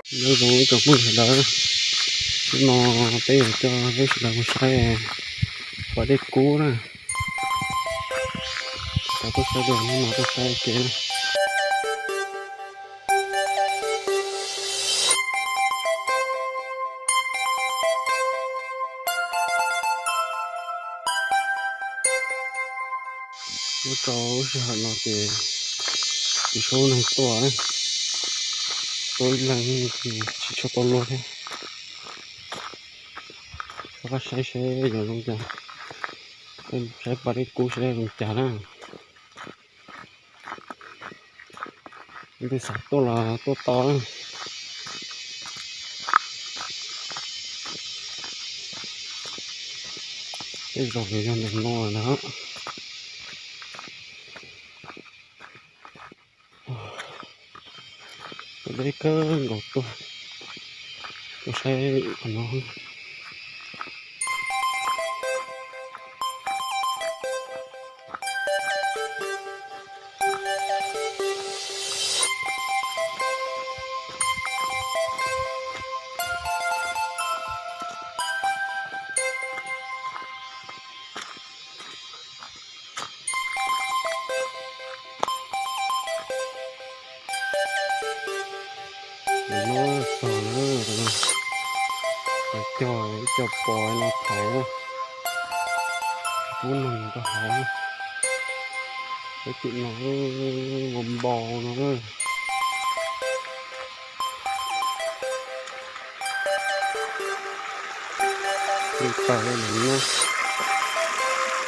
Nyob zoo ib tsoom phooj ywg sawv daws, hnub no peb yuav coj peb sawv daws mus saib pas dej kub na. Tsis tau tuaj saib dua, hnub no tuaj saib ua ke na. Nyob rau lub sij hawm no ces tsis tshua neeg tuaj, tuaj ib leeg tsis tshua tau luag thiab. Rov qab saib seb yuav zoo cas, saib pas dej kub seb zoo cas na. Leej twg xav tuaj los tuaj tau. Tej zaum yuav yog ntawm no na. Tuaj deb kawg nkaus tuaj, tuaj saib qhov no. Tus no txog na, cog ib co pos no thaiv na, pub neeg rau hauv. Peb tim no npau npau no. Li tawm li no,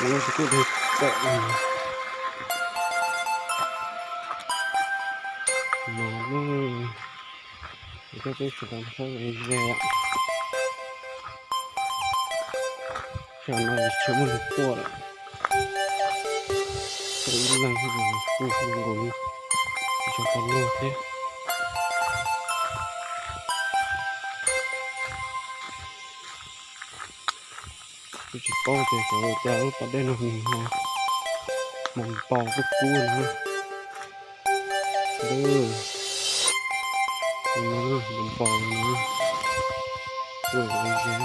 no tsis kuj tawm li no. Coj peb sawv daws saib ze ze. Tsam no tsis muaj neeg tuaj lawm, tuaj ib leeg kuj zoo nkaus li tsis tshua tau luag thiab. Kuj tsis paub tias xyov ua cas lub pas dej no nws ho mus npau kub kub no. Mus npau no, tuaj ze ze.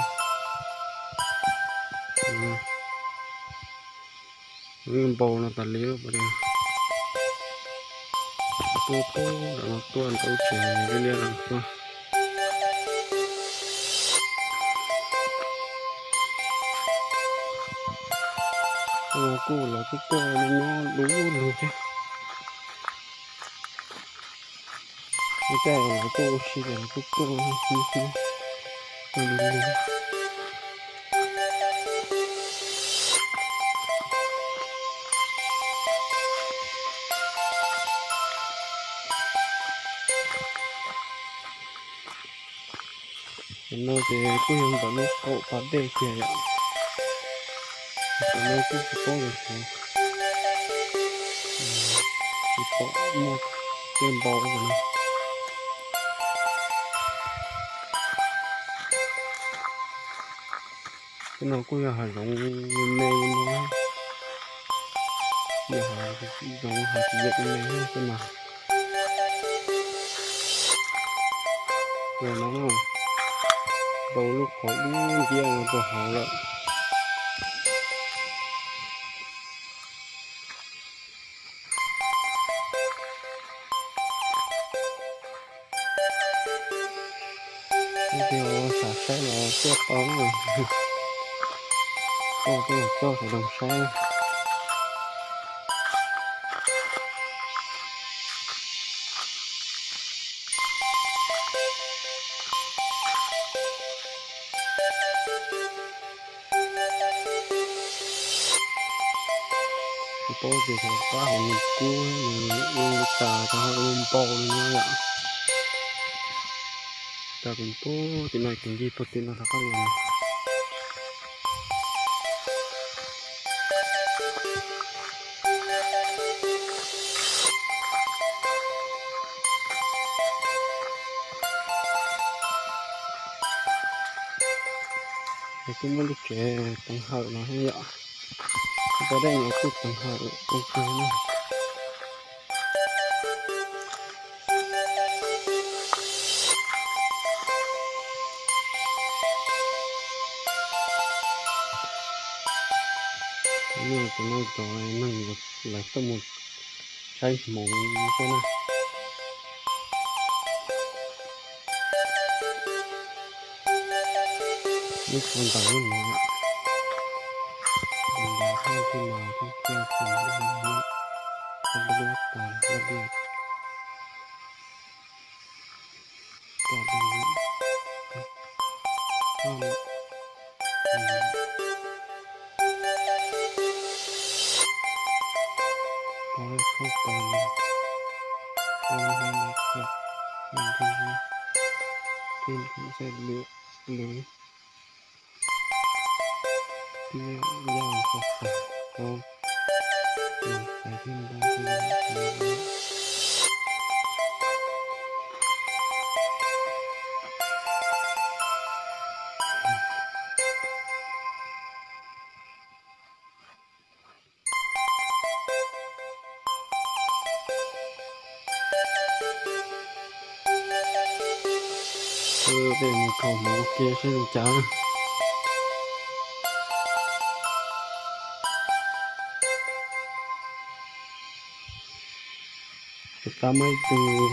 Npau no tas li lub pas dej. Tuaj pem no tuaj ntau tsev liab liab no tuaj. Kuj los kuj tuaj nyob dub lug thiab. Ua cas los tuaj ua si ces los tuaj tuaj ua si, tuaj dub lug. Cov no ces kuj yog ntawm lub qaum pas dej kiag yom. Cov no kuj tsis paub los xyov, tsis pom muaj tej npau li no. Tej no kuj yog hav zoov me me li no, yog hav zoov hav tsis yeem me tej no. Tus no npau lub qhov dub nciab no rau hauv lawm. Leej twg xav saib los tuaj tau, tuaj tuaj los coj sawv daws saib. Tsis paub tias xyov qab hauv nws kub nws ua li cas rau ho ua npau li no yom. Cas kuv pub tim no kuv ncig puag tim no rov qab los. Es kuj muaj lub tsev teev hawm no thiab yom. Lub pas dej no kuj teev hawm kawg na. Tus no cov neeg lawv tuaj mus saib hmoov xwb na. Ib tug ntawd no, ntawd thaj tij mas thaj tij tsis muaj, thaj tij tas, thaj tij tas, thaj tij lwm tiaj yaj xov xwm rau tus xaiv thiaj npaj thiaj. Peb mus khaws hmoov ua ke seb zoo cas. Tus tab muaj ib tug.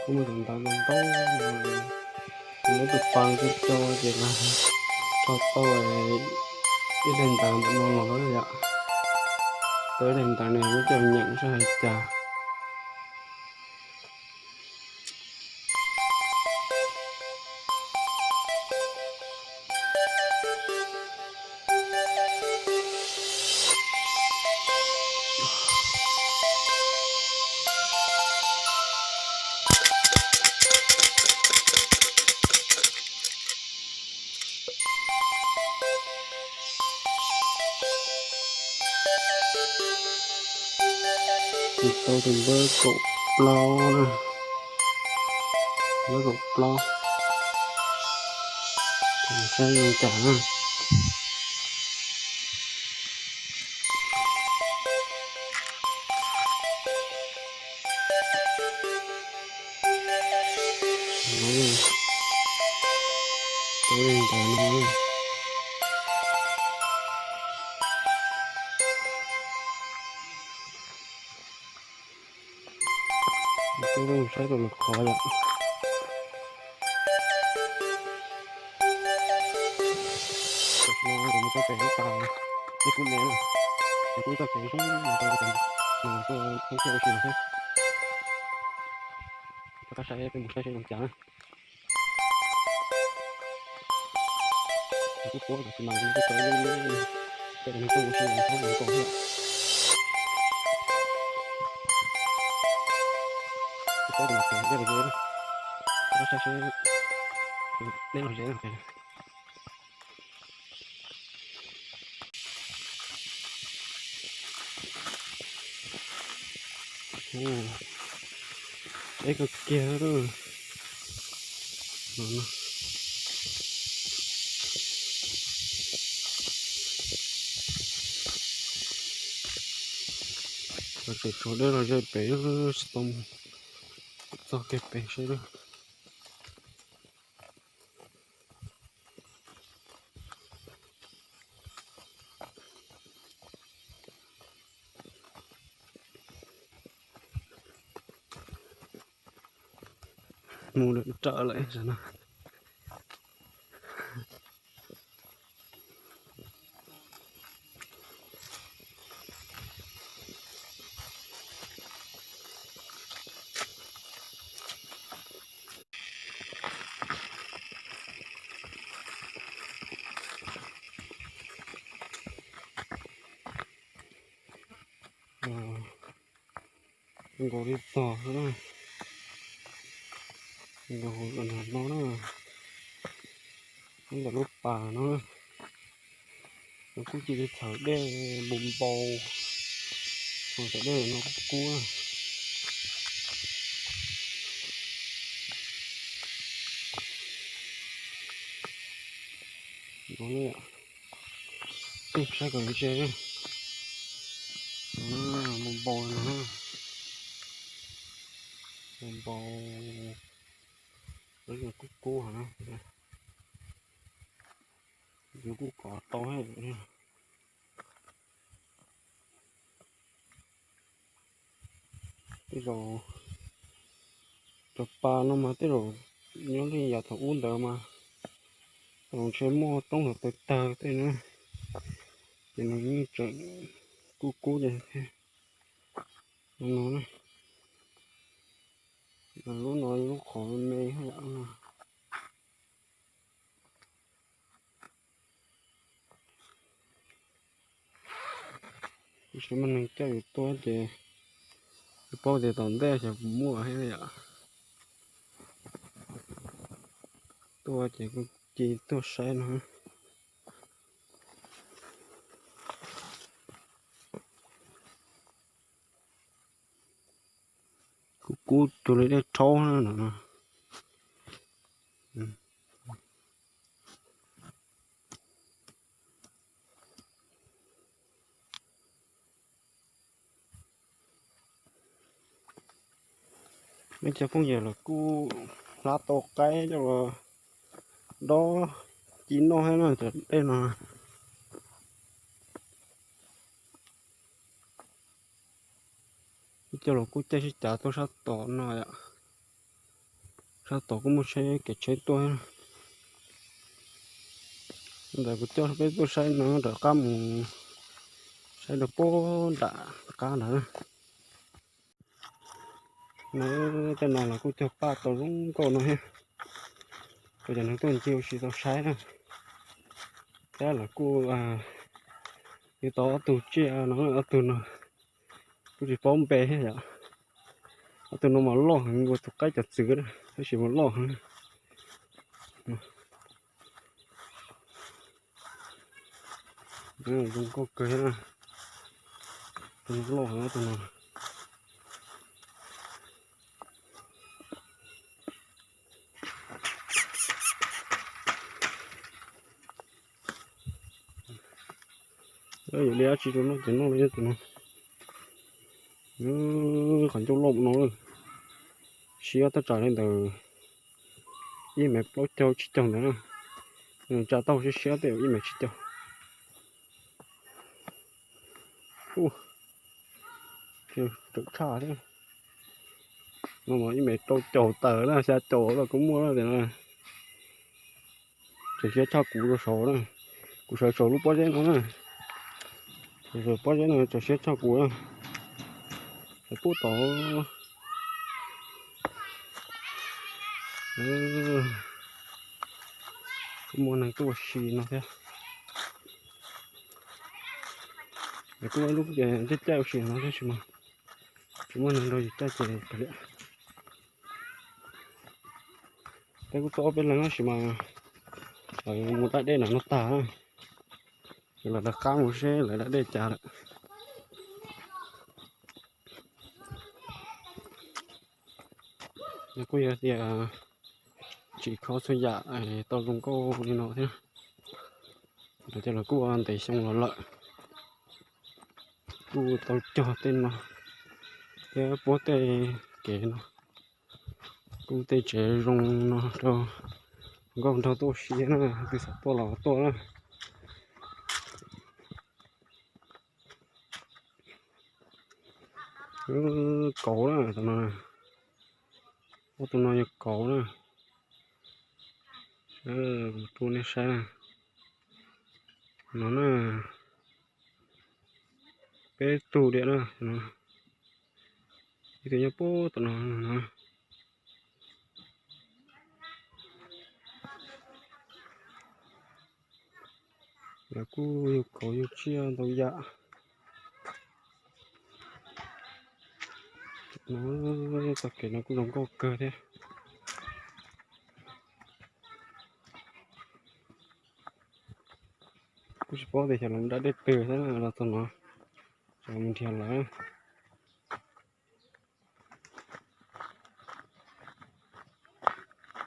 Kuj muaj tus ntawv ntau ntau, muab tus pas coj coj ces lawv tso tau ib daim ntawv ntawm no los yom. Tau ib daim ntawv no muab coj nyeem saib hais cas. Kuv tau tus npawb kaum plaub na, npawb kaum plaub, saib zoo cas na. Tau li ntawd no. Peb mus saib tus lus qhov yom. Tam sim no kuv mus txoj kev lub pas, nej kuj me na, kuv ib txoj kev zoo no rau tus no tuaj thoob thiaj ua si no thiab. Rov qab saib, peb mus saib seb zoo cas na. Kuv kuj puab tam sim no kuv kuj tau ib lub, tej tus neeg tuaj ua si no txhob mus nkaus thiab. Kuv puab tus no ces dej los ze na, rov qab saib seb dej los ze na. Deb kawg kiag no. Tseem tshuav dej los ze pem, tsis tau mus txog kiag pem seb. Mus lawm raws lawm no. Nkaus li tog xwb na. Nkaus no na. Ntawm lub pas no na. Nws kuj cia li txhawv dej npau npau, txhawv dej no kuj kub. No, saib kom ntse, npau npau no, npau npau, kub kub heev, yuav kuj kov tau. Tej zaum cov pas no mas tej zaum nyob li yav thaum ub ntawd mas, thaum ntshe muaj roob los tawg tawg tej na, ces nws yeej tseem kub kub ces thiaj no. Lub no lub qhov me me no. Kuv tsis muaj neeg coj yus tuaj ces tsis paub tias tom ntej xyov puas muaj thiab yom. Tuaj ces kuj cia tuaj saib no. Kuj kub cuag li dej rhaub na no. Nej cov phooj ywg los kuj hlab tau qaib coj los dob ci noj thiab na cov dej no. Ib co los kuj caij sib cav tuaj sab tom no yom. Sab tom kuj muaj tsheb kev tsheb tuaj. Ntawm kuv coj peb tuaj saib no rov qab mus saib rau puag nram qab ntawd. No, tej no los kuj cog paj tau zoo nkauj no thiab. Kuv cov neeg tuaj ncig ua si tau saib na. Thiab los kuj yuav tau ob tug tsiaj no, ob tug no kuj tsis paub npe thiab yom. Ob tug no mas loj heev, ua tus qaib cov txwv na, tab sis mas loj heev. Zoo nkauj kawg na. Tus no loj heev tus no. Yuav li dab tsi rau noj ces noj li tus no. Qhov ncauj loj no, siab thaj tsam li ntawm ib mev plaub caug tsib caug ntawd na. Tsa tau siab siab tej ib mev tsib caug. Rawm tshaj thiab. No mas ib mev rau caum tawm na, xya caum los kuj muaj tias na. Tseem siab tshaj kuv rau saud na. Kuv sawv saum lub pob zeb no na. Sawv pob zeb no tseem siab tshaj kuv na. Sawv pub tod. Kuj muaj neeg tuaj ua si no thiab. Kuj muaj lub caij caij ua si no tab sis mas tsis muaj neeg nrog yus caij ces kav liam. Peb kuj tuaj ob peb leeg tab sis mas lawv mus da dej nram no tag, ces lawv rov qab mus seb lawv da dej cas lawm. Kuj yog tias tsim kho txhua yam tau zoo nkauj li no thiab. Lawv tias lawv kuj ntev xyoo los lawm, kuj tau cog tej no thiab puab tej kev no, kuj tej tsev zoo no rau nkauj nraug tuaj ua si na, tus xav tuaj los tuaj na. Kauv na, tus no, tus no yog kauv na. Rau nej saib na, no na, peb tug diam na, ib tug nyob puag tom no. Lawv kuj yug kauv yug tsiaj ntau yam. No, txoj kev no kuj zoo nkauj kawg thiab. Kuj tsis paub tias xyov lawv mus da dej twg thiab los txog no, xyov mus nrhiav lawv.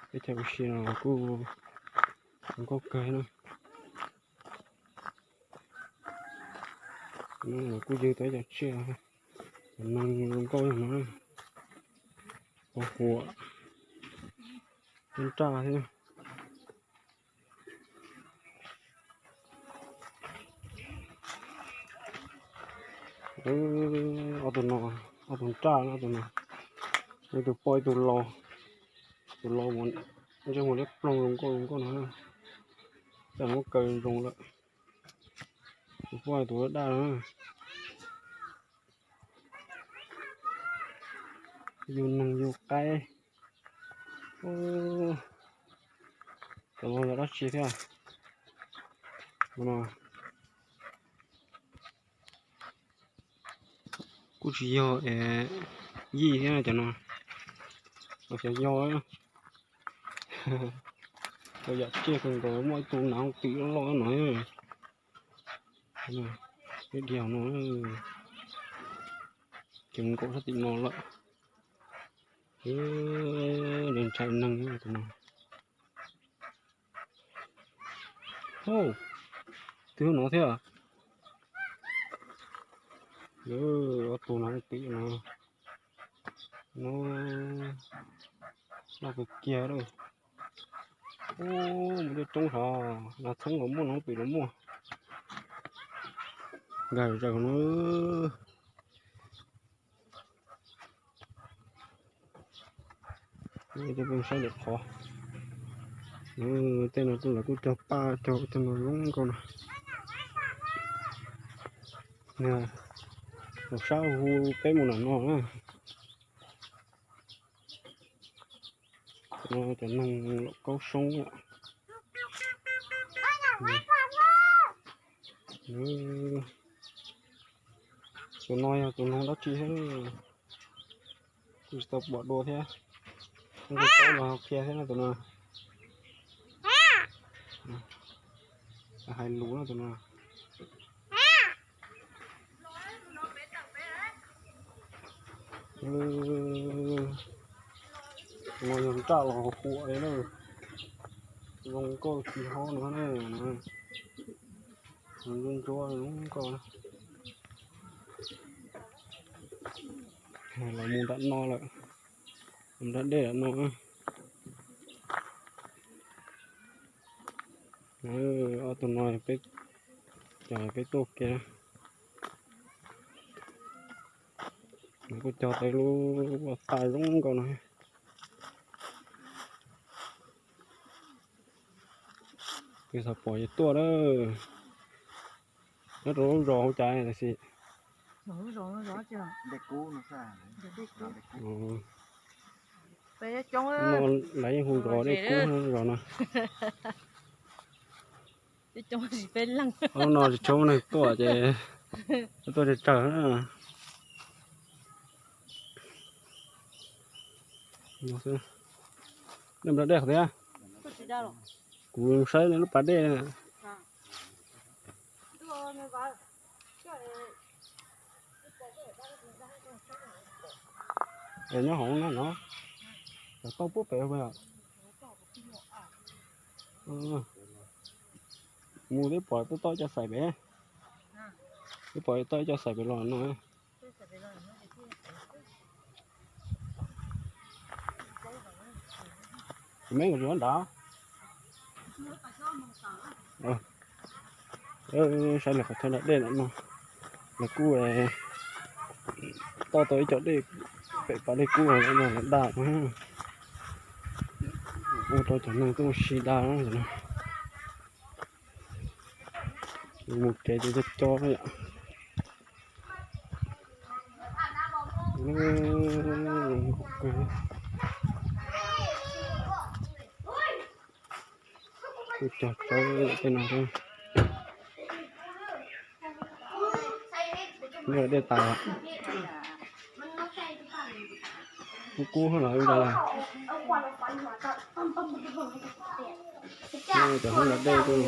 Teb chaws ua si no kuj zoo nkauj kawg na. Kuj yog tau ib co tsiaj, cov neeg zoo nkauj no, pos huam, tub nraj thiab. Ob tug no, ob tug nraj, ob tug no, ib tug poj ib tug lau. Tus lau mas ntsej muag liab ploog zoo nkauj zoo nkauj no, txaj muab kaw zoo lawm. Tus poj tus daj na. Yug neeg yug qaib. Cov no yog dab tsi thiab? Kuj tsis yog yij thiab cov no, xyov yog. Cov yam tsiaj kawg nkaus, muaj ib tug nas twm loj loj no. Ib diav no, ces nkaum sab tim no lawm. Ntshai neeg tus no. Twb no thiab. Ob tug no twm no, no loj kawg kiag lawm. Mus dej roob hov, nas txhoob los muaj, nas twm los muaj. Nkag zaws no. Coj peb saib lwm qhov. Tej no kuj lawv kuj cog paj cog tej no zoo nkauj no. Tus sab hu peb mus nram no na. Cov neeg laum kaub soob. Tus no yog tus noog dab tsi thiab? Kuj tsis tau pom dua thiab. Kuj tau los qhia thiab no tus no. Hais lus no tus no. Tus no yog nraj los huam li na. Zoo nkauj tsis hau no na. Ntsuab ntsuab zoo nkauj. Los mus nram no lawm, mus nram dej nram no. Ob tug no peb, cov peb tuaj ke. Kuj cog tau lub ua tas zoo nkauj no. Tus xav pom ces tuaj na. Nyob rau lub zos hauv cas tam sim? Lawv yeej hu zos Dej Kub zos no. Lub no tsis tshua muaj neeg tuaj ces tuaj tsawg tsawg na. Nej nplaj dej qhov twg? Kuv saib nej lub pas dej. Es nyob hauv no no, cov tauj puag pem. Mus twb pom tauj ib co xaim pem, twb pom tauj ib co xaim pem los no. Kuv me ntsis nrad. Saib lawv qhov chaw nram dej no no, lawv kuj toj tau ib co dej pem pas dej kub no, lawv daj no, ua rau cov neeg tuaj ua si daj no. Mus kev ces co co yom. Kuj cog tsawb tej no. Nyob dej tas, kub kub los ib nta. Cov hoob nram dej kuj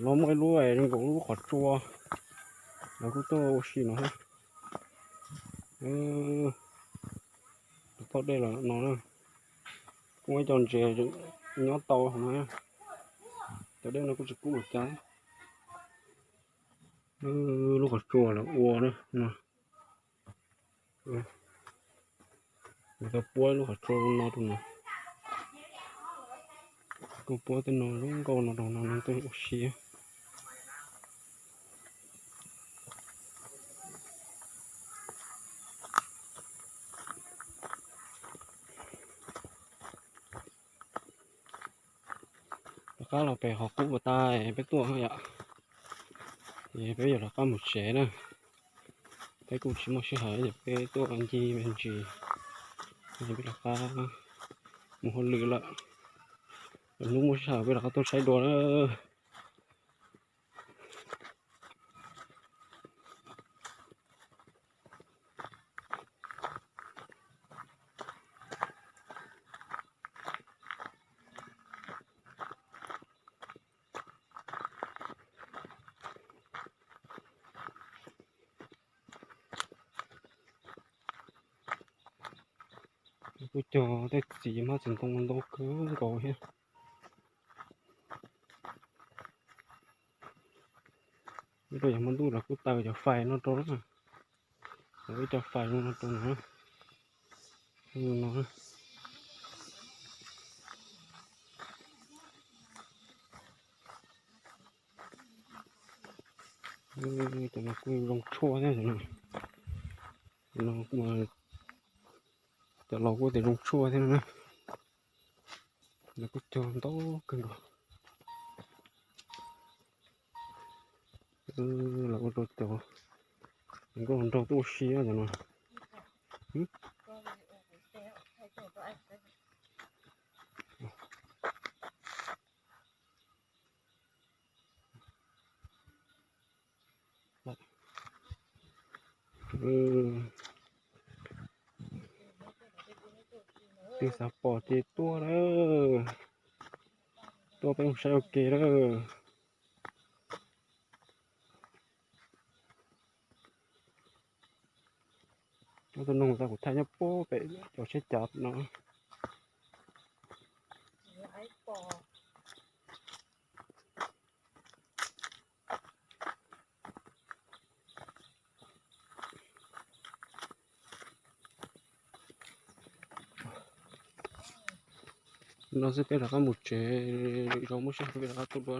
no muaj ib lub zoo nkaus lub qhov tsua, lawv kuj tuaj ua si no thiab. Tus Toj dej los no na, kuj muaj ib co ntses nyob tau hauv no. Cov dej no kuj tsis kub ua cas. Lub qhov tsua lawv ua na no. Lawv tau puab lub qhov tsua no rau no. Kuj puab tej no zoo nkauj no rau no, no twb ua siab. Rov qab los pem qhov qub uas tas peb tuaj yom. Ces peb yuav rov qab mus tsev na. Peb kuj tsis muaj sij hawm ces peb tuaj ncig me ntsis, peb rov qab mus hauj lwm lawm. Lwm hnub muaj sij hawm peb rov qab tuaj saib dua na. Kuj cog tej txiv hmab txiv ntoo ntau kawg nkaus thiab. Ib rau yog hmo ntuj lawv kuj taws cov fais no rau na. Lawv ib co fais no rau no. No, cov no kuj zoo tshuaj thiab no. Cov laus kuj tias zoo tshuaj thiab no na. Lawv kuj cog ntau kawg nkaus. Lawv ua rau cov nkauj hluas nraug tuaj ua si cov no. Twb xav pom ces tuaj lawm. Tuaj peb mus saib ua ke lawm. Cov tus noog tau kuv thaij nyob puag pem cov tsheb cav no. No xwb peb rov qab mus tsev, lwm zaus muaj sij hawm peb rov qab tuaj dua.